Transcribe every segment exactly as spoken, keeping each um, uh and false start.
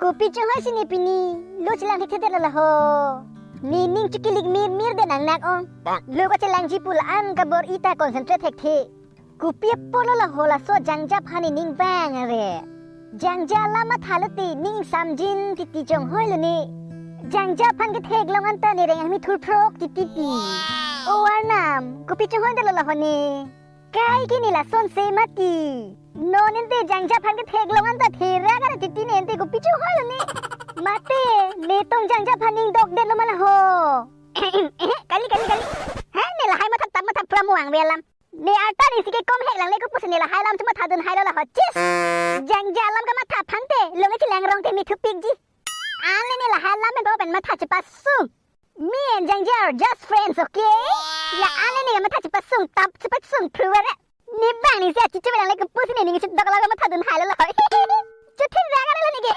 Kopi chonghoi si ne pini, lo chelang thekthedet lo laho. Ne ning chekilik mirmir de nangnak ong. Lo kachelangji pu la-an kabor-i ta concentrate thekthe. Kopi apotlo laho laso Jangja aphan ne ning vang ave. Jangja alam matha lote ning samjin titi chonghoi lo ne. Jangja aphan ketheklong anta ne reng ami thurphrok titi pi. O Arnam, kopi chonghoi det lo laho ne. Kaike ne lasonse mati. Non ente Jangja aphan ketheklong anta thera kara titi ne ente kopi chonghoi lo ne. Mate, ne tong Jangja aphan ning dokdet lo ma laho. Kali, kali, kali. Ha, ne lahai matha tap matha pura muang ve alam. Ne arta ne si ke kom hek lang le kopusi ne lahai alam chematha dun hai lo laho chis. Jangja alam kamatha aphan te, longle chelang rong te mithupikji. Ale ne lahai alam pen bo pen matha chepasung. Me and Jangja are just friends, okay? La ale ne matha chepasung tap chepasung pruwara. Ne bang ne si achichu lang le kopusi ne ning chedok la matha dun hai lo laho. Chuthin ra kara lo ne ke.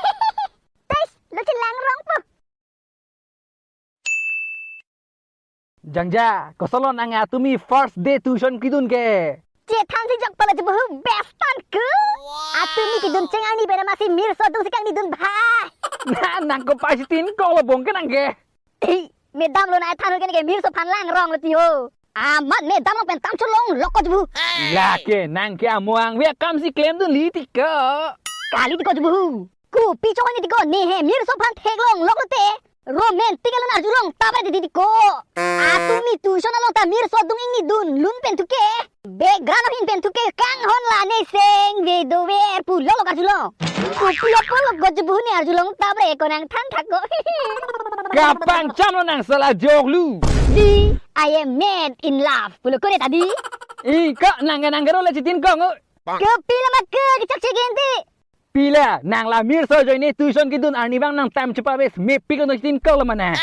Tais, lo chelang rong po. Jangja, kosonlo nang atumi first day tuition kidun ke? Chethan si jok pala chebuhu best tan ke. Atumi kidun cheng arni pen masi mirso adung si kangni dun bhai. Na, nang kopai si tin kok lo bong ke nang ke. Ei, madam lo nai than ke ne ke mirso aphan lang rong lo ti ho. Amat madam lo pen tam cholong lok ko chebuhu. Lake nang ke amuang ve akam si klem dun li ti ko. Kali ti ko chebuhu. Kopi chonghoi ne ti ko, ne he mirso aphan theklong lok lote. Romantic alun arjulong tap re ti ti ko. Atumi tuition along ta mirso adung ingni dun lun pen thuke. Background ahin pen thuke kanghon la ne seng ve dover pu lok lok arjulong. Kopi apotlo ko chebuhu ne arjulong tap re ko nang than thak ko. Kapangcham lo nang sala joklu. Di, I am mad in love. Pulo ko re ta di. Ih, ko nang nang garo le chitin ko ngo. Kopi la ma ke kechak chegente. Pila, nang la mirso ajoine tuition kidun arnivang nang time chepa waste mepik lo no chitin kok lo mane.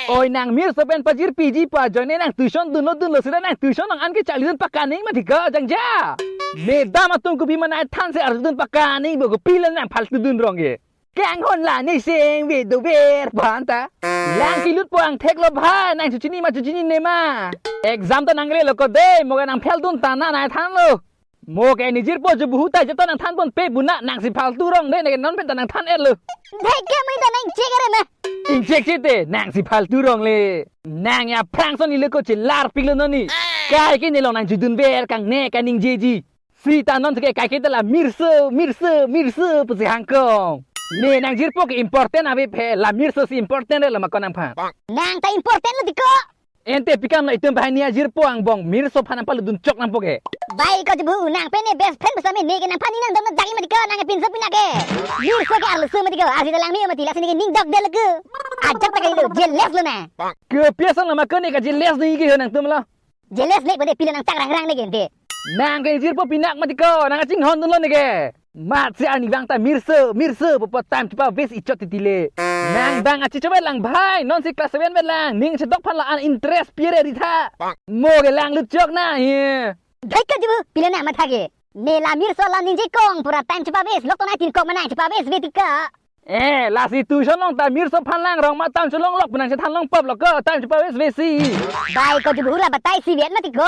Oi nang mirso pen pajirpiji pu ajoine nang tuition dunlo dunlo sida nang tuition nang an ke charli dun pakaning mati ko Jangja. Madam atum kopi manai than si arju dun pakaning bo kopi la nang phaltu dun rong ke. Kanghon la ne seng ve dover phan ta. Lang kelut po angthek lo bhai nang chuchini ma chuchini ne ma. Exam ta nang le lo ko de mo ke nang fail dun ta na nai than lo. Mo ke ne jirpo chebuhu ta jeta nang than ponpe buna nang si phaltu rong de ne ke non pen ta nang than et lo. Dei ke mai ta nang check re ma. Ingcheck chete nang si phaltu rong le. Nang ya phrang son ni le ko chelar pik lo non ni. Kaike ne long nang judun ver kang ne kaningjeji. Sita non ke kaike ta la mirso, mirso, mirso pusi hangkong. Ne nang jirpo ke important ave phe la mirso si important re lo ma ko nang phan. Nang ta important lo ti ko. Ente pikam lo itum bahai ni ajirpo angbong mirso aphan nang palu dun chok nang po ke. Bai ko chebuhu nang pen ne best friend besame ne ke nang phan ni nang dong na jagi mati ko nang pinso pina ke. Mirso ke arloso mati ko arsi dalang ni mati lasi ne ke ning dokdet lo ke. Ajak ta kali lo jealous lo na. Ke piasan lo ma ke ne ka jealous ni ke ho nangtum lo. Jealous ne pade pila nang chak rang rang ne ke ente. Nang ke jirpo pinak mati ko nang chinghon dun lo ne ke. Mat si arnivang ta mirso, mirso, popo time chepa waste ichot titi le. Nang bang achicho vet lang bhai, non si class seven vet lang, ning chedok phan la an interest pire ri tha. Mo ke lang lut chok na hi. Dei ko chebuhu, pila nang matha ke. Ne la mirso la ningje kong, pura time chepa waste, lok to nai tin kok manang chepa waste ve ti ko. Eh, lasi tuition long ta mirso aphan lang rong ma time cholong lok pu nang chethan long pop lo ko, time chepa waste ve si. Bai ko chebuhu la batai si vet mati ko.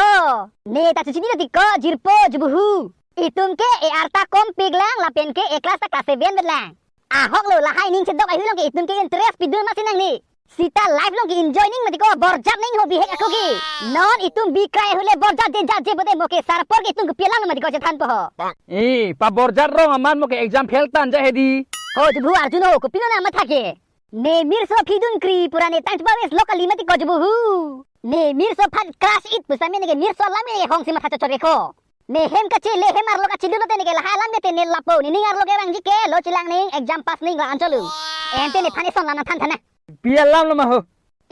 Ne ta chuchini lo ti ko, jirpo chebuhu. Itum ke e arta kompik lang lapen ke e class ta class seven vet lang. Ahok lo lahai ning chedok ahu long ke itum ke interest pidun masi nang ni. Sita life long ke enjoy ning mati ko borjat ning ho bihek ako ke. Non itum bikrai ahu le borjat je jat je bote mo ke sarpor ke itum ke pialang mati ko chethan po ho. Eh, pa borjat rong aman mo ke exam fail tan ja hedi. Ho chebuhu arju no ho kopilo nang matha ke. Ne mirso phidun kri pura ne time chepa waste lok kali mati ko chebuhu. Ne mirso aphan crush it pusame ne ke mirso alam ne hong si matha chochor ke ko. Ne hem kachele hem arlo kachilu lote ne ke lahai alam ke te ne lapo ne ning arlo ke vangji ke lo chelang ning exam pass ning la ancholu. Ente ne than ison la nang than than na. Pi alam lo ma ho.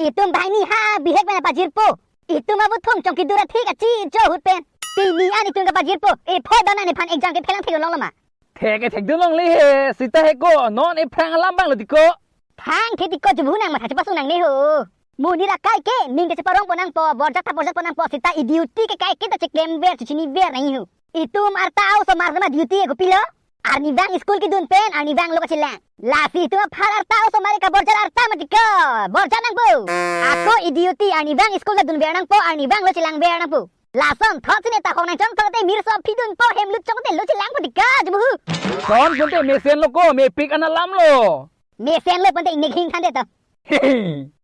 Itum banghini ha bihek pen pajirpo. Itum abuthung chongki dura thik achi cho ahut pen. Pini an itum kapajirpo. E pho dona nephan exam ke phelang thek long lo ma. Thek e thek dun longle he. Sita he ko non ephrang alam bang lo ti ko. Thang the ti ko chebuhu nang matha chepasung nangne ho. Monit akai ke ning ke cheparong pon nangpo, borjat ta borjat pon nangpo, sita e duty ke kaike ta cheklem ver, chechini ver nangji ho. Itum arta a-osomar ma duty kopilo? Arnivang school kedun pen arnivang lo kachelang. Lasi itum aphan arta a-osomar kaborjat arta mati ko. Borjat nangpo. Ako e duty arnivang school ta dun ver nangpo, arnivang lo chelang ver nangpo. Lason thot si ne ta hong nangchong thot te mirso phidunpo, hem lut chok te lo chelangpo ti ko chebuhu. Son pon te mesen lo ko, mepik an alam lo. Mesen lo pon te ingnek hing than det to.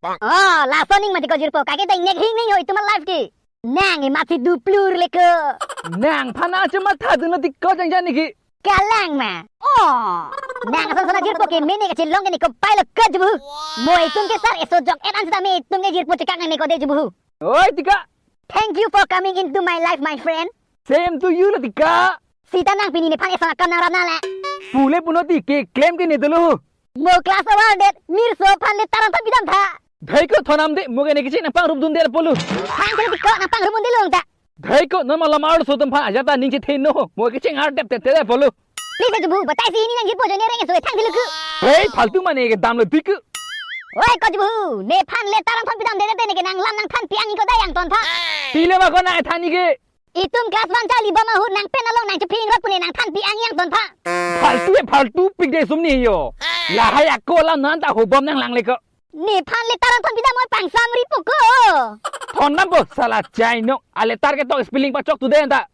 Oh, laso aning mati ko jirpo. Kake ta ingnek hing ning ho itum a-life ke. Nang e mati duplur le ko. Nangphan achu matha dun lo ti ko jangja ne ke. Kalang ma. Oh. Nang ason son ajirpo ke mene kachelong ke ne ko pai lo ko jubu. Mo itum ke sar eso jok-et an sita me itum ke jirpo chekak nang ne ko de jubu. Oi, Tika. Thank you for coming into my life, my friend. Same to you lo, Tika. Sita nang pini nephan eson akam nang rap nang le. Pule puno ti keklem ke ne dolo. Mo class awarded, Mirso aphan letter nangthon pidam tha. Dhai ko thondam de, mo ke ne kecheng nangpangrup dun de pulo. Thang kali Tika nangpangrup dun de long ta. Dhai ko non malam arloso atum aphan ajat ta ning chethenlo, mo kecheng ardep tete de pulo. Please jubu, batai si hini nang jirpo ajoine reng eso thang kali ko. Hei, faltu mane ke dam lo dik. Oi ko jubu, nephan letter nangthon pidam de de ne ke nang lam nangthan pi-ang ko dai angton tha. Pile ma ko nangthan ne ke. Itum class one charli bom ahut nang pen along nang chephi ingrot pu ne nangthan pi-ang angton tha. Faltu e faltu pik de sum ne ho. Lahai ako alam nang ta hobom nanglang le ko. Nephan letter nangthon pidam oi pangsamri po ko. Thondam po sala chai no. A letter ketok spelling pachok tu de ta.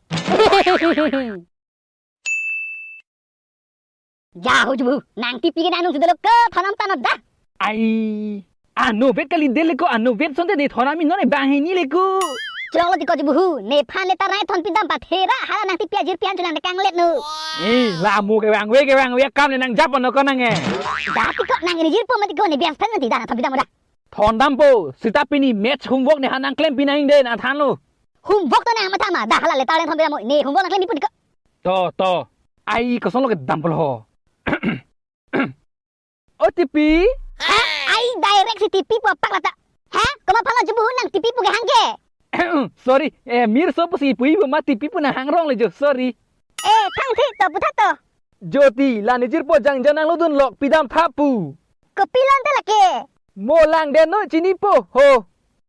Ja ho jubu, nang tipi ke nang nung si dolo ko thondam tano da. Ai, ano vet kali de le ko, ano vet asonte ne thondam non ne bang hini le ko. Chok lo ti ko jubu, nephan letter nangthon pidam pathera, hala nang tipi ajirpi an chu nang tekang let no. Eh, la mo ke vangve ke vangve akam le nang japo no ko nang e. Da ti ko nang ne jirpo mati ko ne bias pen mati da nangthon pidam da. Thondam po, sita pini maths homework nephan nangklem pi nang de nangthan lo. Homework ta nang matha ma, da hala letter nangthon pidam mo, ne homework nangklem pi pu ti ko. To, to. Ai, koson lo ke dam pulo ho. O tipi? Ha? Ai, direct si tipi pu apak lata. Ha? Komat aphan lo jubu nang tipi pu ke hang ke? Sorry, eh, Mirso pusi pu ibu ma tipi pu nang hang rong le jo, sorry. Eh, thang thi to pu tha to. Jyoti, la ne jirpo jangja nang lo dun lok pidam tha pu. Kopi lo ante lake? Mo lang den no chini po ho.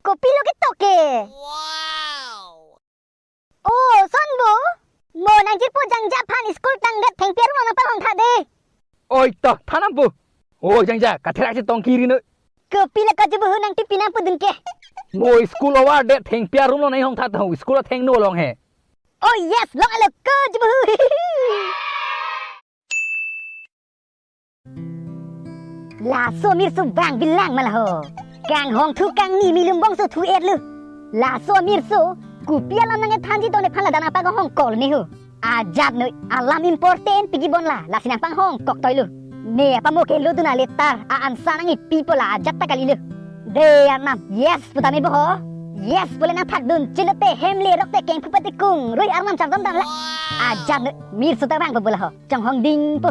Kopi lo ketok ke? Wow. Oh, son bo. Mo nang jirpo jangja aphan school tangdet thengpi arum nang palhon tha de. Oi to, thanam po. Oh, jangja, katherak si tong kiri no. Kopi le ko jubu nang tipi nang pu dun ke. Mo school awarded thengpi arum lo nang hong tha to, school athengno along he. Oh yes, long alo ko jubu. Laso Mirso bang bilang ma la ho. Kanghong thu kangni milum bongso thu-et lo. Laso Mirso, kopi alam nang-ethanji to nephan ladak nangpakahong kol ne ho. Ajat noi, alam important pigi bon la, lasi nangpanghong kok toi lo. Ne apa mo ke lo dun a letter, a answer nang-ipi po la ajat ta kali lo. De arnam, yes pu tame bo ho. Yes pu le nangthak dun, chelo te hem le rok te kengphu pati kung, rui arnam chardon dam la. Ajat noi, Mirso ta bang po bo la ho. Chonghong ding po.